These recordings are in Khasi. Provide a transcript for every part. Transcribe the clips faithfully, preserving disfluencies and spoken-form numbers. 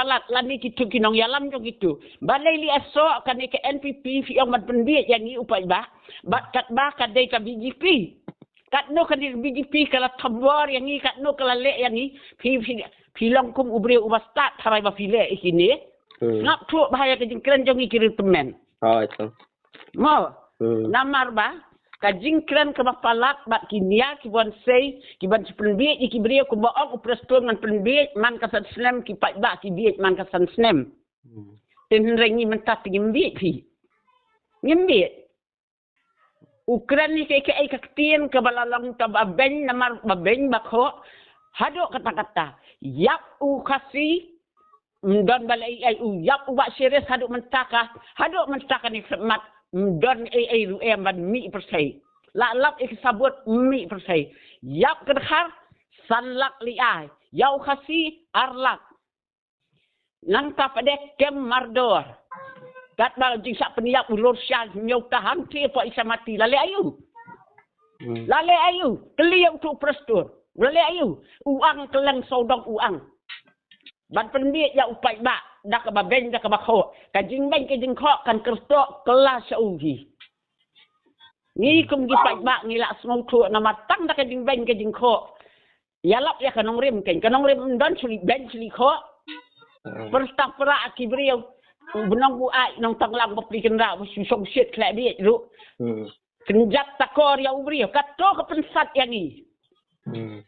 palat lane kitu ki nongïalam jong kitu. Balei lei aso kane ka N P P phi ong ban pynbiej ïa ngi u paidbah. Bad katba ka dei ka B J P. Katno kane ka B J P ka la thombor ïa ngi, katno ka la leh ïa ngi. Phi phi phi long kum u briew uba stad tharai ba phi leh ïa kine. Hmm. Sngap thuh bha ïa ka jingkren jong ngi ki riew tymmen. Hooid. Mo. Hmm. Namar ba ka jingkren kaba palat bad ki nia ki ban sei, ki ban pynbiej ïa ki briew kumba ong u Prestone ngan pynbiej man ka san snem, ki paidbah ki biej man ka san snem. Hmm. Te hynrei ngi mynta te ngim biej phi. Ngim biej. U kren ïa kaei kaei ka ktien kaba la long kaba beiñ namar ba beiñ ba khoh. Haduh katta katta. Ïap u Khasi, ym don ba leh ei ei, u ïap u Bah Sharif haduh mynta ka, haduh mynta kane ka khmat, ym don ei ei ruh em ban mih pyrthei. La lap ïa ki sabut mih pyrthei. Ïap ka dkhar, san lak lei ai. Ïa u Khasi, ar lak. Nangta pat de kem mardor. Katba la jingshah pynïap u Lorshah hynñiew ta hangtei poi Isamati la leh aïu. Hmm. La leh aïu. Kylli ïa utu u Prestone. La leh aïu. U ang kylleng sawdong u ang. Ban pynbiej ïa u paidbah da kaba beiñ da kaba khoh. Ka jingbeiñ ka jingkhoh kan kyrtoh kylla sha u hi. Ngi kum ki paidbah ngi la sngewthuh namar tang da ka jingbeiñ ka jingkhoh. Ïalap ïa ka nongrim kein, ka nongrim ym don shu leit beiñ shu leit khoh. Hmm. Pyrta pra ki briew. U bnong u ai nongtang lang bapli kynrah ba shu shong shit khleh biej ruh. Hmm. Kynjat takor ïa u briew. Kato ka pynsat ïa ngi. Hmm.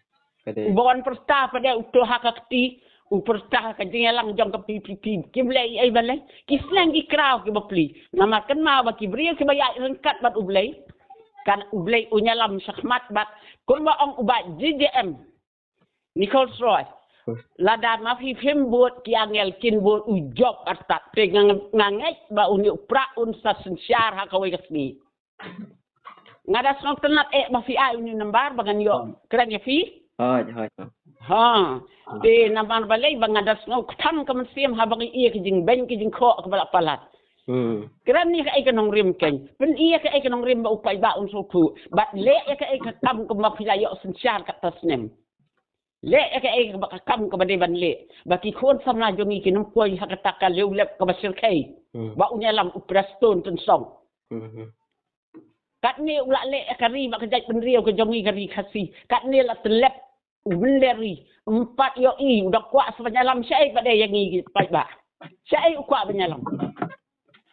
Ka dei. U ba wan pyrta pat de uto ha ka kti. U pyrta ha ka jingïalang jong ka P P P. Kim leh ei ei ban leh. Ki sneng ki kraw ki bapli. Namar kynmaw ba ki briew kiba ïaid ryngkat bad U Blei. Kan U Blei un ïalam shakhmat bad kumba ong u Bah J J M. Nichols Roy. Hmm. Lada ma phi phim bud ki angel kin bud u Job artat. Te nga, nga ngeit ba une u Prah un sa synshar ha kawei ka sngi. Nga da sngewtynnat eh ba phi ai une u nambar ba ngan ïoh. Hmm. Kren ïa phi. Hooid, hooid. Ha. Hmm. Te namar balei ba nga da sngewkthang ka mynsiem haba nga ïohi ka jingbeiñ ka jingkhoh kaba la palat. Hmm. Kren ïa kaei ka nongrim kein. Pyn-i ïa kaei ka nongrim ba u paidbah un sngewthuh. Bad leh ïa kaei ka kam kumba phi la ïoh synshar katto snem. Leh ïa kaei kaba ka kam kaba dei ban leh. Ba ki khun samla jong ngi kin ym poi ha kata ka leu lep kaba shyrkhei. Hmm. Ba un ïalam u Prestone Tynsong. Hmm. Katne u la leh ïa ka ri bad ka jaitbynriew ka jong ngi ka ri Khasi. Katne la tyllep u mynder ri. Ym pat ïohi u da kwah sa ban ïalam shaei pat de ïa ngi ki paidbah. Shaei u kwah ban ïalam.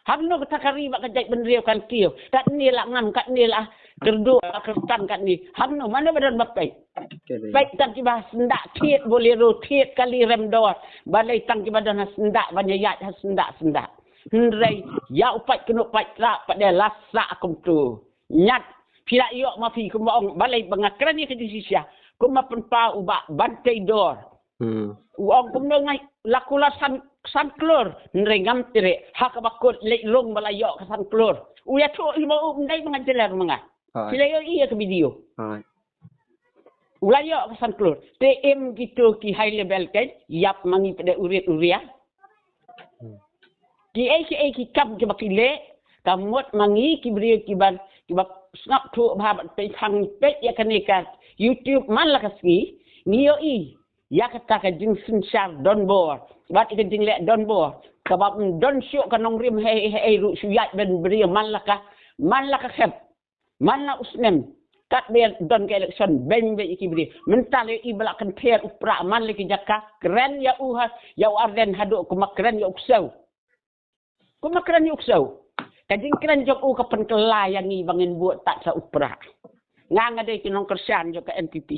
Hangno kata ka ri bad ka jaitbynriew kan kiew. Katne la ngam, katne la kyrduh, la kyrtang katne. Hangno, mano ba don ba peit. Ka dei. Peit tang kiba syndah thied Bolero, thied kali rem dor. Balei tang kiba don ha syndah ban ïaid ha syndah syndah. Hynrei ïa u paid kynnoh paid trah pat de la sah kumto. Ñiat, phi la ïoh ma phi kumba ong, balei ba nga kren ïa ka jingshisha. Kumba pynpaw u Bah Banteidor. Hmm. U ong kumno nga la kular san, san klur, hynrei ngam treh, ha kaba kut leit lung ba la ïoh ka san klur. U ïathuh hi ma u, ym dei ba nga jylliew ma nga. Hooid. Phi la ïohi ïa ka video. Hooid. U la ïoh ka san klur. Te em kito ki high level kein, ïap ma ngi pat de u rit u ria. Hmm. Kiei kiei ki kam kiba ki leh, ka mut ma ngi ki briew kiba, kiba sngap thuh bha bad peit hangtei ïa kane ka YouTube man la ka sngi, ngi ïohi ïa kata ka jingsynshar donbor bad ïa ka jingleh donbor. Kaba ym don shuh ka nongrim hei hei ruh shu ïaid ban briew man la ka, man la ka khep. Man la u snem, katba don ka election, beiñ beiñ ïa ki briew. Mynta lei i ba la kynther u Prah man la ki jaka, kren ïa u ha, ïa u Ardent haduh kumba kren ïa u Ksew. Kumba kren ïa u Ksew. Ka jingkren jong u ka pynkylla ïa ngi ba ngin bud tad sha u Prah. Nga nga dei ki nongkyrshan jong ka N P P.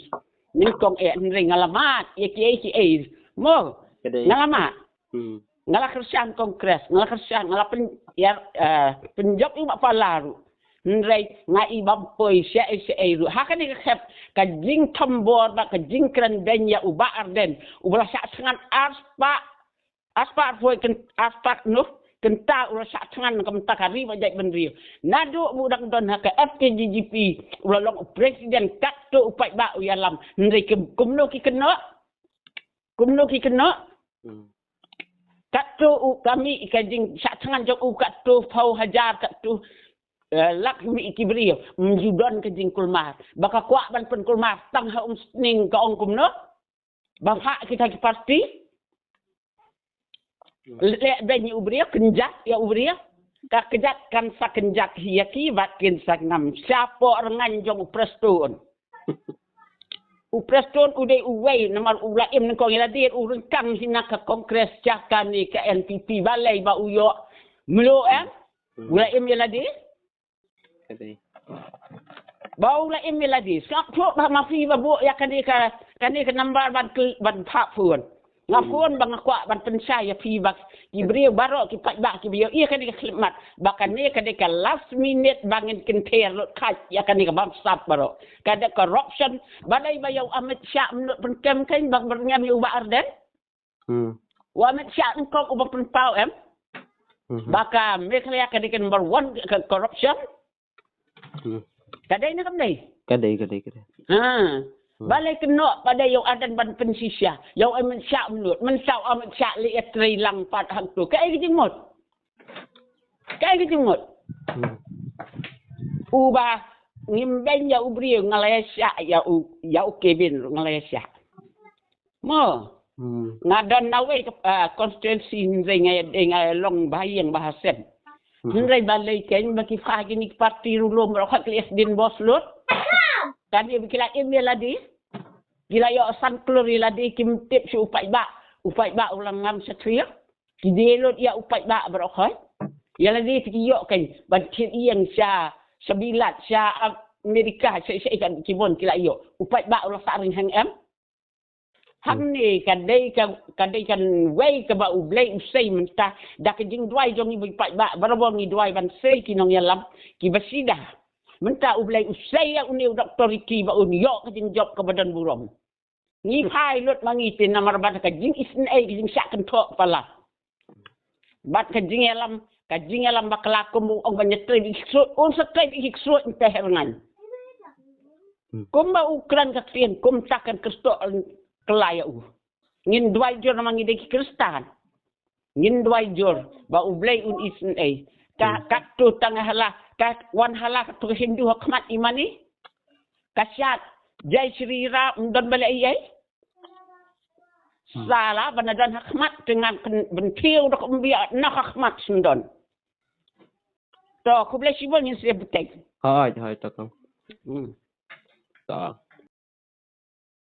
Nyngkong eh hynrei nga la mad ïa kiei kiei. Mo. Ka dei. Nga la mad. Hmm. Nga la kyrshan Congress, nga la kyrshan, nga la pyn, ïa, eh, pynjop ïa u Bah Pala ruh. Hynrei nga i bym poi shaei shaei ruh. Ha kane ka khep ka jingthombor bad ka jingkren beiñ ïa u Bah Ardent. U ba la shah thngan arspah, arspah arphew, kyn, arspah noh kynta u la shah thngan na ka bynta ka ri bad jaitbynriew. Naduh ba u dang don ha ka F K J G P, u la long u president, katto u paidbah u ïalam. Hynrei kum, kumno ki kynnoh? Kumno ki kynnoh? Hmm. Katto u ka mih ka jingshah thngan jong u katto phew hajar katto, eh, lak mih ki briew. Ym ju don ka jingkulmar. Ba ka kwah ban pynkulmar tang ha umsning ka ong kumno? Ba phah kita ki parti. Leh beiñ ïa u briew, kynjat ïa u briew. Ka kjat kan sa kynjat hi ïa ki bad kin sa ngam. Shapoh rngan jong u Prestone. U Prestone u dei uwei namar u la im nyngkong ïa lade, u ryngkang hi na ka Congress, sha kane ka N P P, balei ba u ïoh mluh em. U la im ïa lade. Ba u la im ïa lade. Sngap thuh ba ma phi ba buh ïa kane ka, kane ka number ban kl-, ban phah phone. Nga phone ba nga kwah ban pynshai ïa phi ba ki briew baroh ki paidbah kiba ïohi ïa kane ka khyllipmat ba kane ka dei ka last minute ba ngin kynther lut kheit ïa kane ka bamsap baroh. Ka dei corruption. Balei ba ïa u Amit Shah mynta pynkem kein ba byrngem ïa u Bah Ardent. Hmm. Wa Amit Shah nyngkong uba pynpaw em. Hmm. Ba ka Meghalaya ka dei ka number one ka corruption. Hmm. Ka dei ne kam dei? Ka dei, ka dei, ka dei. Ha. Hmm. Balei kynnoh ba dei ïa u Ardent ban pynshisha. Ïa u Amit Shah mynta. Mynta u Amit Shah leh ïa trei lang pat hangto. Kaei ka jingmut? Kaei ka jingmut? Hmm. Uba ngim beiñ ïa u briew nga la ïa shah ïa u, ïa u Kevin nga la ïa shah. Mo. Hmm. Nga don na wei ka, ah, constituency hynrei nga, eh, nga long ba ha ïing ba ha sem. Hmm. Hynrei balei kein ba ki pha kine ki party ruh lum ruh ki la ïa sdien bos lut. Kane ba ki la im ïa lade. Ki la ïoh san klur ïa lade kim tip shuh u paidbah. U paidbah u la ngam shatria. Ki die lut ïa u paidbah baroh khoit. Ïa lade te ki ïoh kein ban thied ïing sha, sha Bilat, sha Amerika, sha, sha, sha ki bun ki la ïoh. U paidbah u la sah ryngheng em. Hangne ka dei ka, ka dei kawei kaba U Blei u sei mynta da ka jingduwai jong ngi bad u paidbah, barabor ngi duwai ban sei ki nongïalam kiba sida. Mynta U Blei u sei ïa une u Doktor Ricky ba un ïoh ka jingjop kaba don burom. Ngi phai lut ma ngi te namar ba ka jingisynei, ka jingshah kynthoh pala. Bad ka jingïalam, ka jingïalam bakla kum u ong ban ïatrei bad ki ksuid, un sa trei bad ki ksuid mynta ha rngan. Hmm. Kumba u kren ka ktien, kumta kan kyrteng kylla ïa u. Ngin duwai jur namar ngi dei ki Khristan. Ngin duwai jur ba U Blei un isynei. Ka, hmm, katto tang ha la, ka wan ha la katto ka Hindu ha khmat i mane. Ka shad Jai Shri Ram, ym don ba leh ei ei. Hmm. Sa la ban don ha khmat te ngan kyn-, ban pynthiew da ka umbiang na ka khmat shen don. To, khublei shibun, ngin sa ïa bteng. Hooid, hooid, to kong. Hmm. To.